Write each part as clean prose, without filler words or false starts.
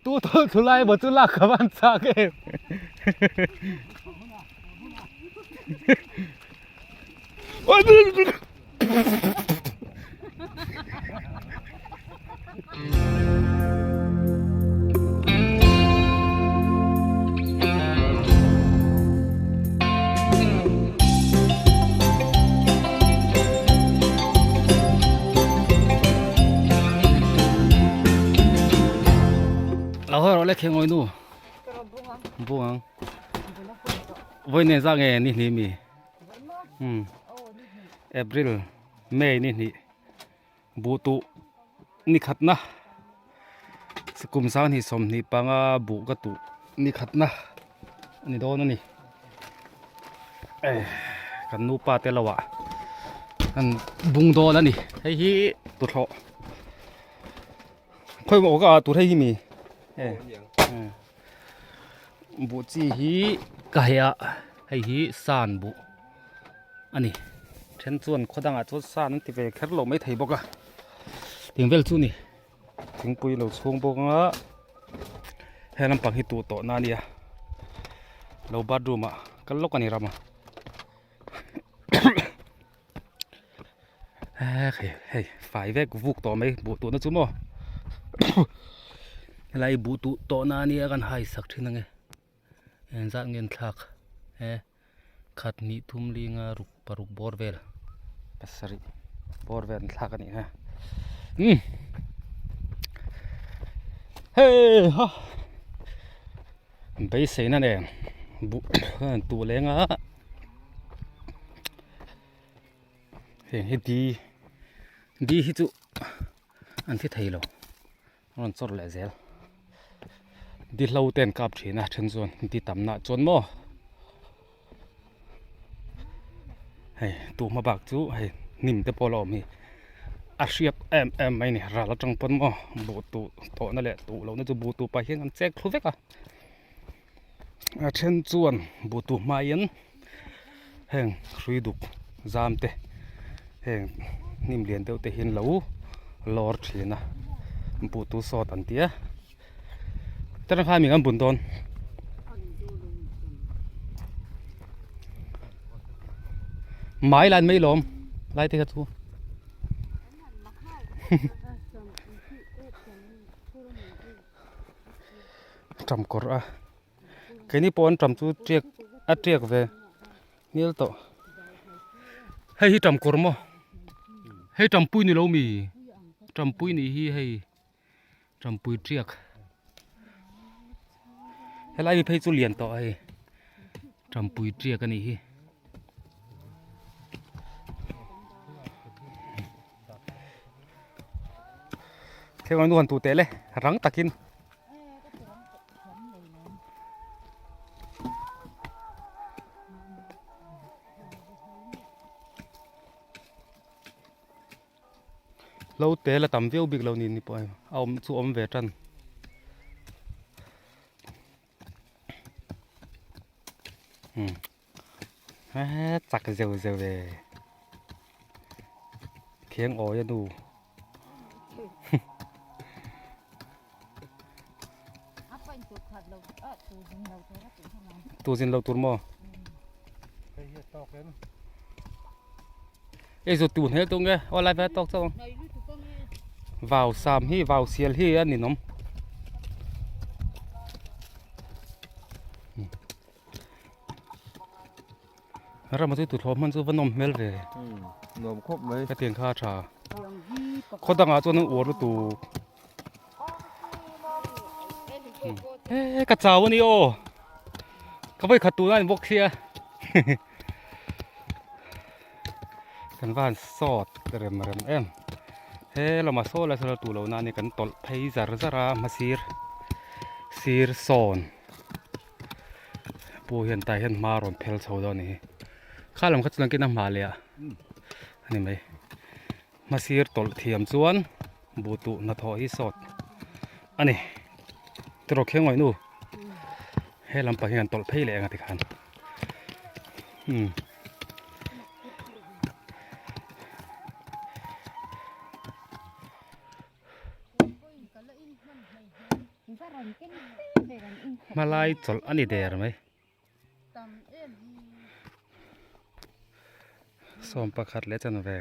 Tu tawlh thu lai maw chu lak ka van chak em. Lo hawi rawh le khengawi nu bung ang vawi nen zah nge ni hnih mi um April May ni hnih buh tuh ni khatna kum sanghnih sawmhnih panga buh ka tuh ni khatna a ni dawn a ni kan nupa te lo ah an bung dawn a ni hei hi tuthlawh khawi maw ka ah tur hei hi mi buh chi hi ka heh a hei hi san buh a ni then chuan khaw dangah chuan san an ti ve kher lo maithei bawk a ting vel chu a ni thingpui lo chhung bawk anga he lampang hi tuh tawh na a nia lo bathroom ah kal lawk a ni ram a hei fai vek vuk tawh mai buh tuhna chu maw helai buh tuh tawh na a nia kan hai sak thin ang e. Engzat nge an thlak he khat hnih thum linga ruk paruk bawr vel pasarih bawr vel an thlak a nih kha umm hei ha beiseina nen buh an tuh leng a heng hi di di hi chu an thi thei lo. A rawn chawrh leh zel di hlo te an kap thin a then chuan di tam nah chuan maw hei tu hma bak chu hei hnim te pawh a la awm hi a hriat em em mai a ni ral atang pawn maw buh tuh tawh na leh tuh loh na chu buh tuh pah hian an chek thlu vek a a then chuan buh tuh hma hian heng hrui duk zam te heng hnim lian deuh te hi an lo lawr thin a buh tu sawt an ti a tah khan mi an bun dawn. Mai lan mai lawm lai te kha chu ṭam kawrh a. Keini pawh an ṭam chu ṭiak a ṭiak ve hmel tawh hei hi ṭam kawr maw hei ṭampui ni lo mi ṭampui nih hi hei ṭampui ṭiak helai mi phei chu lian tawh hei ṭampui ṭiak a nih hi. Thil an han tuh teh le rang takin. Lo te la tam viau bik lo ni ni pawh a awm chu awm ve tan. Chak zeuh zeuh ve thiang awi a nu tu zin lo tur maw ei zu tun he tung e aw lai ve tawk chauh ang vau sam hi vau sial hi a ninawm. Rama chu tuthlawh hman chu va nawm hmel ve. Nuam khawp mai. Hetiang kha a tha. Khaw dangah chuan an uar lutuk. He ka chau a ni aw. Ka vawi khat tuna in bawk sia. Kan van sawt rem rem em. He lamah saw lai saw tu lo na ni kan tawlh phei zar zar a hmasir sir sawn. Pu hian tah hian hma rawn phel chho dawn a ni hi kha lam kha chu lang khin a hma leh ah a ni mai hma sir tawlh thiam chuan buh tuh hnathawh hi sawt a ni tiraw kheng ngaih nu he lampang hian tawlh phei leh ang a tikhan umm. Hmalai chawlh a ni der mai. 11 leh chanve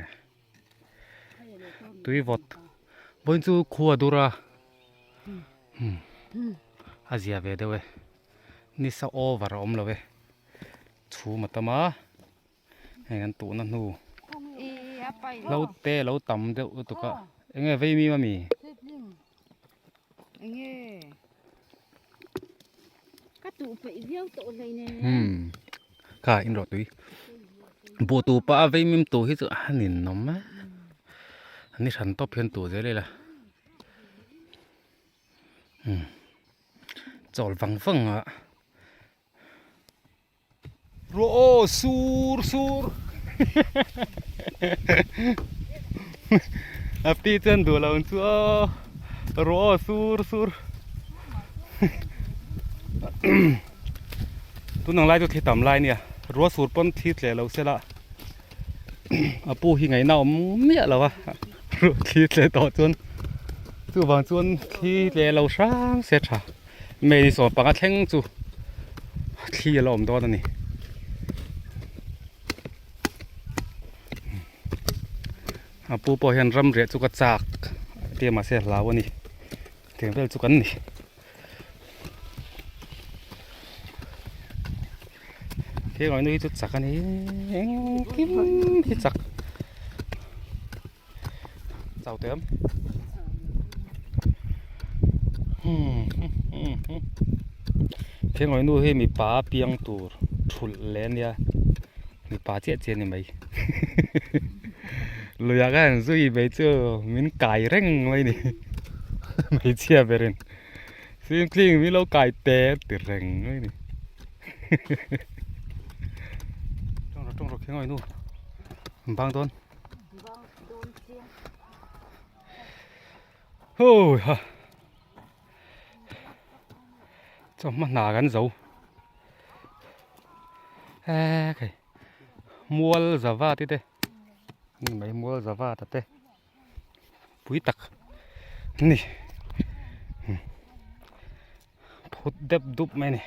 tui vawt vawiin chu khua dur a a zia ve deuh e nisa over a awm lo e chhum a tam a heng an tuhna hnu lo te lo tam deuh lutuk a eng nge vei mim ami. Kha in rawh tui buh tu pah a vei mim tu hi chu a ninawm a ni hran tawp hian tu zel ila chawl vang vang a. Ruah aw sur sur a pi chuan duh lo chu aw ruah aw sur sur tunang lai chu thli tam lai ania ruah sur pawn thli tleh lo se la a pu hi ngaihna awm miah lo a ruah thli tleh tawh chuan chuvang chuan thli tleh lo hrang se tha. May ni 15 thleng chu thli a la awm dawn a ni. A pu pawh hian ram riah chu ka chak tia mahse a hlau a ni. Tiang vel chu kan ni. Thil hi chu chak a ni engkim hi chak. Chau teh em Thingawih nu hi mipa a piang tur thulh leh ania mipa chiah chiah a ni mai luiah khan zui mai chu min kai reng mai a ni hmeichhia berin fimkhing min lo kai teh a ti reng mai a ni tawng rawh thingawih nu bang dawn. Hui ha chawhma hna kan zo ekhei mual zava te te ni mai mual zava ta te pui tak a ni phut dep dup mai a ni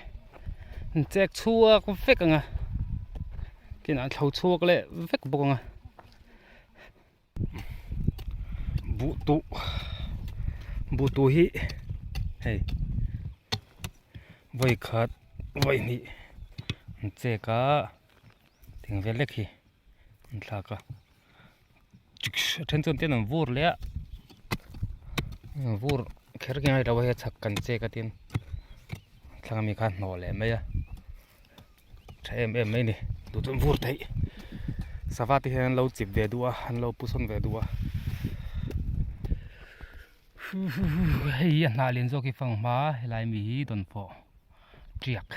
an chek chhuak vek ang a tin an thlo chhuak leh vek bawk ang a buh tuh buh tuh hi hei vawi khat vawi hnih an chek a thing vel lek hi an thlak a a then chuan tin an vur leh a vur kher nge ngai lo a hei a chhak kan chek a tin thlang ami kha a hnawh leh mai a tha em em mai a ni duh chuan vur theih sava te hian an lo chip ve duh a an lo pu sawn ve duh a hei hi a hnah lian zawk hi fanghma helai mi hi dawnfawh tiak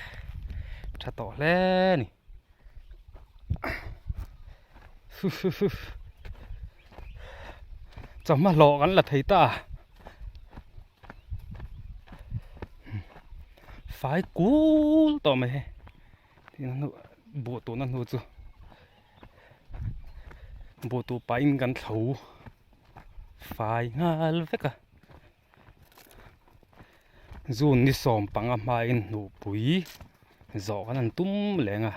tha tawh hle a ni. Chawhma hlawh kan la thei ta fai kul tawh mai hei tin a hnu buh tuna hnu chu buh tuh pahin kan thlo fai nghal vek a. June ni 15 hmain hnuhpui zawh kan han tum leng a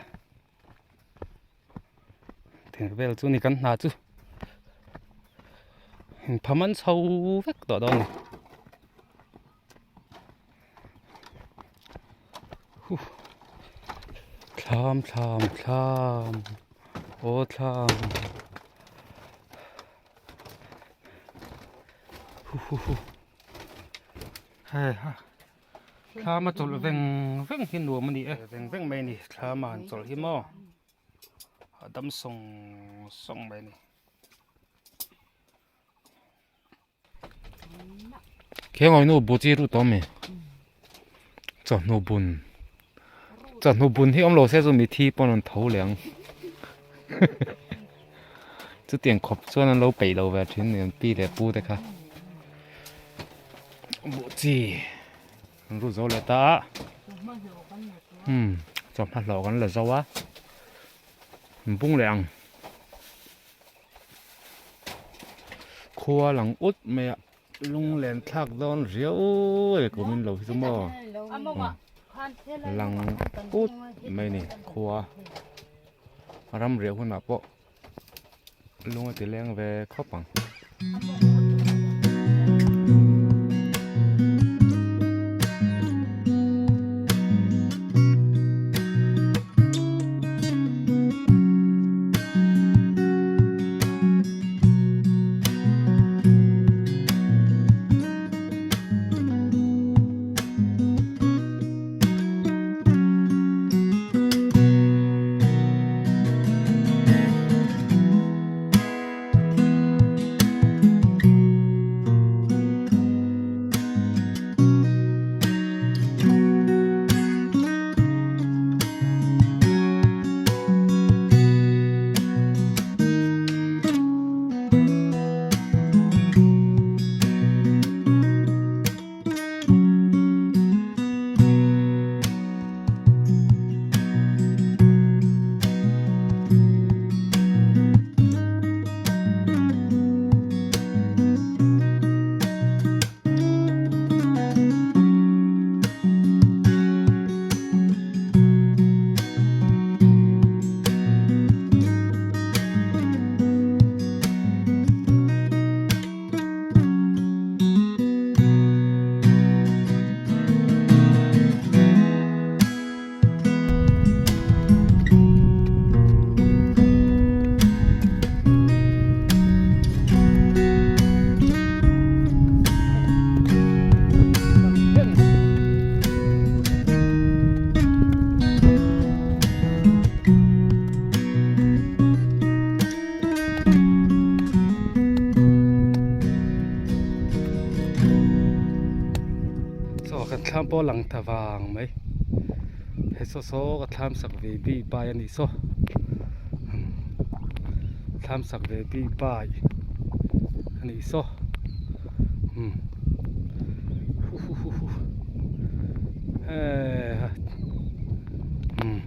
thing vel chu ni kan hna chu inpham an chho vek tawh dawn a ni huh thlam thlam thlam aw thlam. Hei ha thlam a chawlh veng veng hi nuam a ni e veng veng mai a ni thlam a han chawlh hi maw a dam sawng sawng mai a ni. Khengawi nu bu chi rut awm e chawhnu bun chawhnu bun hi awm lo se chu mithi pawn an tho leh ang chutiang khawp chuan an lo peih lo ve thin an pi leh pu te kha buh chi an rut zo leh ta a chawhma hlawh kan la zo a an bung leh ang. Khua lang ut mai a. Lunglen thlak dawn riau e kumin lo hi chu maw lang put mai a ni khua ram riah hunah pawh lung a ti leng ve khawp ang. Chaw kan thlam pawh a lang ta vang mai he saw saw ka thlam sak ve bik bai a nih saw thlam sak ve bik bai a nih saw umm huhuhuhu eee umm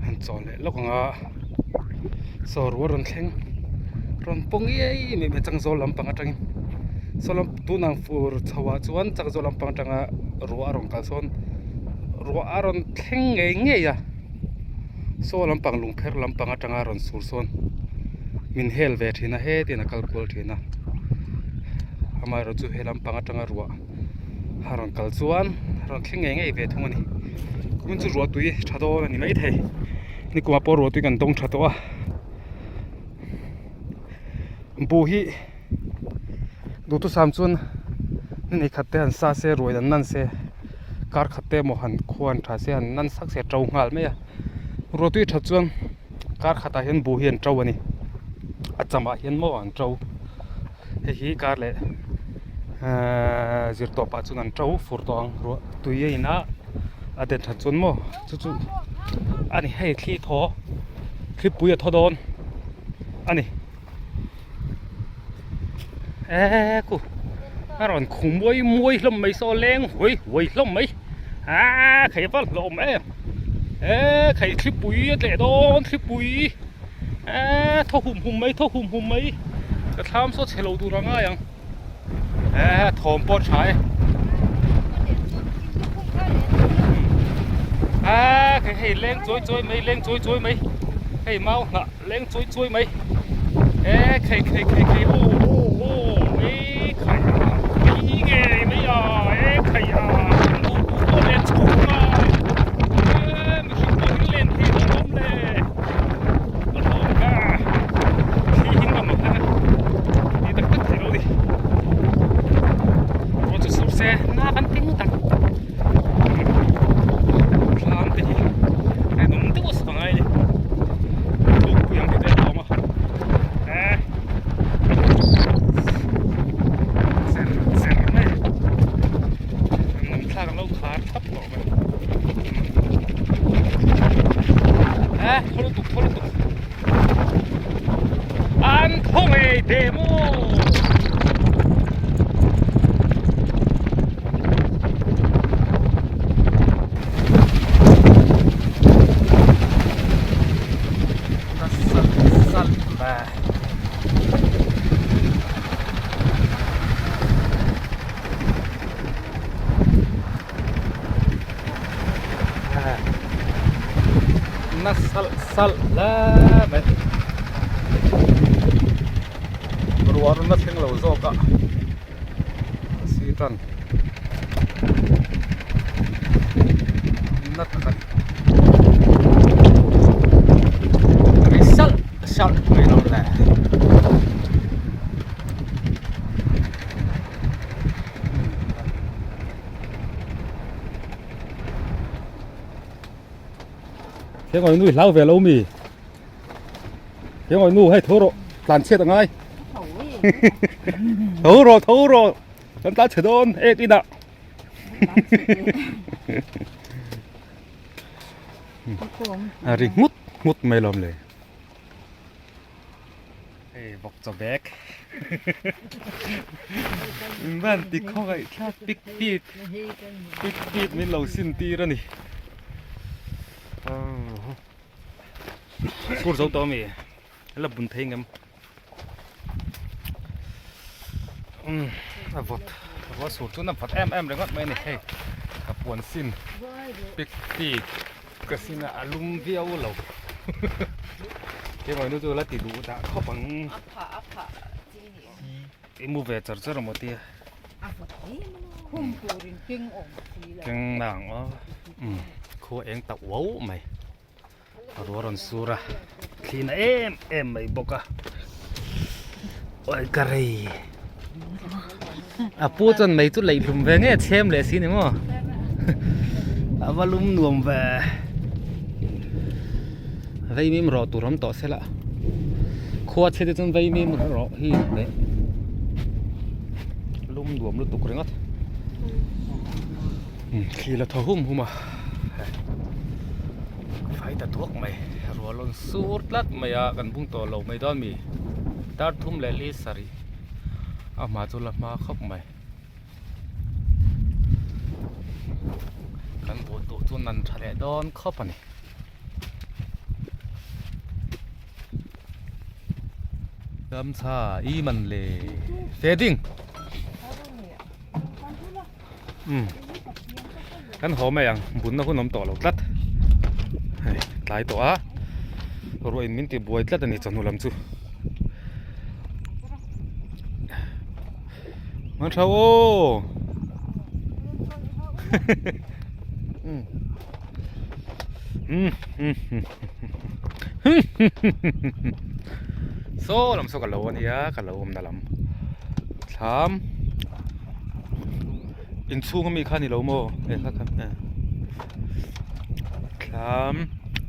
han chawl leh lawk ang a saw rual rawn thleng rawn pawng iai mai mai changzawl lampang atangin saw lam tunah fur chho ah chuan changzawl lampang atanga ruah a rawn kal sawn ruah a rawn thleng ngei ngei a saw lampang lungpher lampang atanga rawn sur sawn min hel ve thin a hetin a kal kual thin a amaherawhchu he lampang atanga ruah a rawn kal chuan a rawn thleng ngei ngei ve thung a ni kumin chu ruah tui tha dawn a ni maithei nikumah pawh ruah tui kan dawng tha tawh a buh hi duhthusam chuan ni nei khat te han sa se ruai dan nan se kar khat te emaw han khua han tha se han nan sak se a to nghal mai a ruah tui that chuan kar khatah hian buh hi an to a ni a chamah hian maw an to. Hei hi kar leh ehh zir tawp ah chuan an to fur tawh ang ruah tui a in a a den that chuan maw chu chu a ni hei thli thaw thlipui a thaw dawn a ni eee ku a rawn khu muai muai hlawm mai saw leng huai huai hlawm mai aaa khai va hlawm em eee khai thlipui a tleh dawn thlipui. Eee thaw hum hum mai thaw hum hum mai ka thlam saw chhe lo tur a ngai ang eee thawm pawh tha e eee hei hei leng chawi chawi mai leng chawi chawi mai hei mau hnah leng chawi chawi mai eee khei khei khei khei aw aw aw eee khai a mai ngei mai a eee khai a duh duh pawh len chhuak ang a eee mihring pawh hi len thei lo awm le. Thaw lutuk thaw lutuk an thaw ngei teh maw. na salh salh hle mai ruah rawn la thleng lo zawk a a si tan na tak a ni ri salh salh mai lo le. Thiangawi nu i hlau ve lo mi? Thiangawi nu hei tho rawh tlan chhiat a ngai. Tho rawh tho rawh kan tlan chhe dawn ek inah. A ri nghut nghut mai lawm le. Hei vawk chaw bag in van ti khawngaih thlak pik pik pik pik min lo sin tir a ni sur zo tawh ami la bun thei ngem umm a vawt a sur chuan a vawt em em ringawt mai a ni hei ka puan sin pik pik. Ka sin a lum viau lo keimah nu chu la ti duh dah khawp ang A phah a phah chi ni i mu ve char char amaw tia A vawt hle mai a khum turin keng awm si lo keng nang aw umm khua eng tak uau mai a ruah rawn sur a thli na em em mai bawk a awi ka rei A pu chuan mei chu leih hlum ve nge chhem leh si ni maw a va lum nuam ve vaimim rawh tur awm tawh se la khua chhe te chuan vaimim rawh hi leh lum nuam lutuk ringawt thli la thaw hum hum a fai ta duak mai ruah lawn sur tlat mai a kan bung tawh lo mai dawn mi dar thum leh li sarih. A hma chu la hma khawp mai kan buh duh chu nan tha leh dawn khawp a ni ramsa i man le fading umm kan haw mai ang bunna hun awm tawh lo tlat hei tlai tawh a ruah in min ti buai tlat a ni chawhnu lam chu man tha aw um um saw lam saw ka lo ania ka lo awmna lam thlam. Inchhung ami kha ni lo maw he kha kha e thlam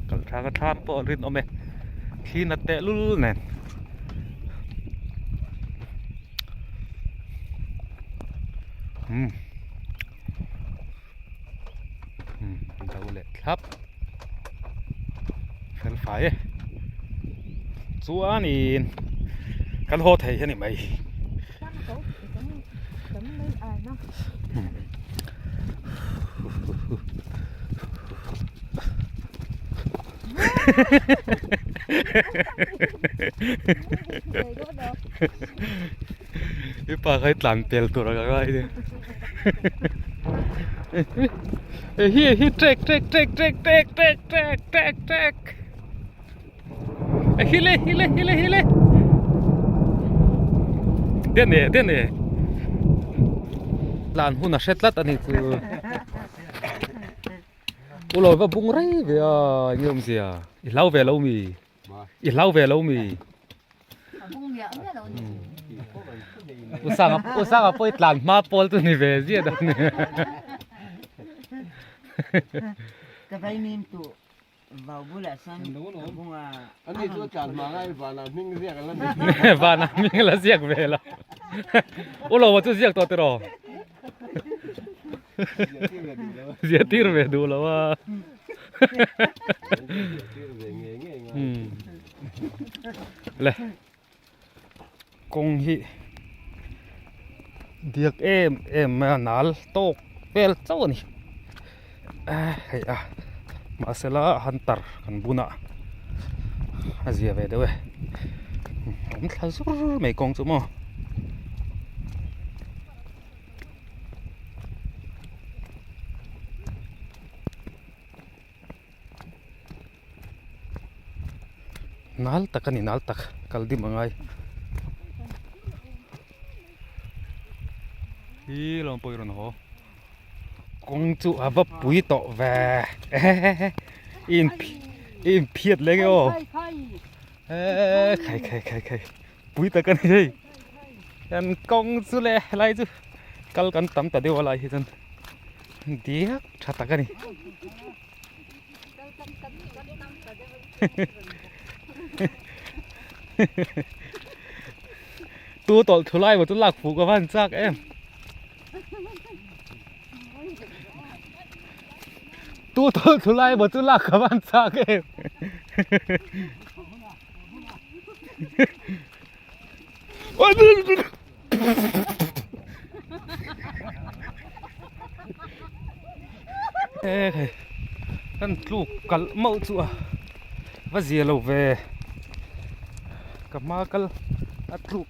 kal thlak a thlam pawh a rinawm e thli nat teh lul nen umm umm do leh thlap fel fai e chuanin kan haw thei hi a ni mai. I pa kha i tlan pel tur a ka ngai ni hi hi trek trek trek trek trek trek trek trek trek hile hile hile hile den e den e tlan hun a hre tlat a ni chu u lo va bung rei ve a eng nge awmzia i hlau ve lo mi i hlau ve lo mi u sanga u sanga pawh i tlan hma pawl chu ni ve ziah dawn ni ka vaimim tu Vau bulah chuan a bung a. Ani chu tlan hma ngai vanah hming ziak a la ni. Vanah hming a la ziak ve lo. U Lova chu ziak tawh tiraw? Ziah tir ve duh lo a. Ziah tir ve ngei ngei ngai. Le. Kawng hi diak em em mai a nal tawk vel chauh a ni hei a mahsela hunter kan bun a a zia ve deuh e awm thla zur mai kawng chu maw. Nal tak a ni nal tak kal dim a ngai. Hi lawm pawh i rawn haw. Kawng chu a va pui tawh ve i in i in phiat leh nge aw eee khai khai khai khai pui tak a ni hei kan kawng chu le helai chu kal kan tam ta deuh a lai hi chuan diak tha tak a ni. Tu tawlh thu lai maw chu lak fuh ka van chak em. Tu tawlh thu lai maw chu lak ka van chak em. E khai kan tluk kalh mauh chu a va zia lo ve ka hma kal a tluk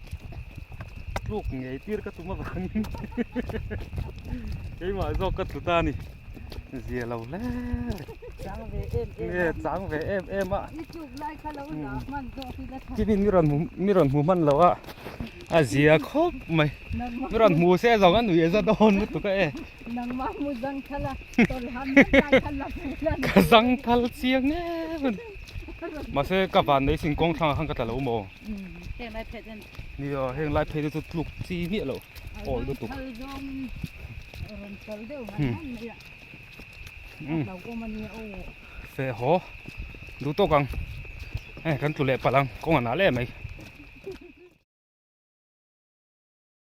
tluk ngei tir ka tum avangin keimah zawk ka tlu ta a ni zia lo hle nge chang ve em em a kinin mi rawn mi rawn hmu hman lo a a zia khawp mai mi rawn hmu se zawng a nui a za dawn lutuk a e ka zang thal chiang em a ni mahse ka van nei sin kawng thlangah khan ka tla lo maw nia heng lai phei te chu tluk chi miah lo awi lutuk Feh haw duh tawk ang hei kan tlu leh palh ang kawng a nal em mai.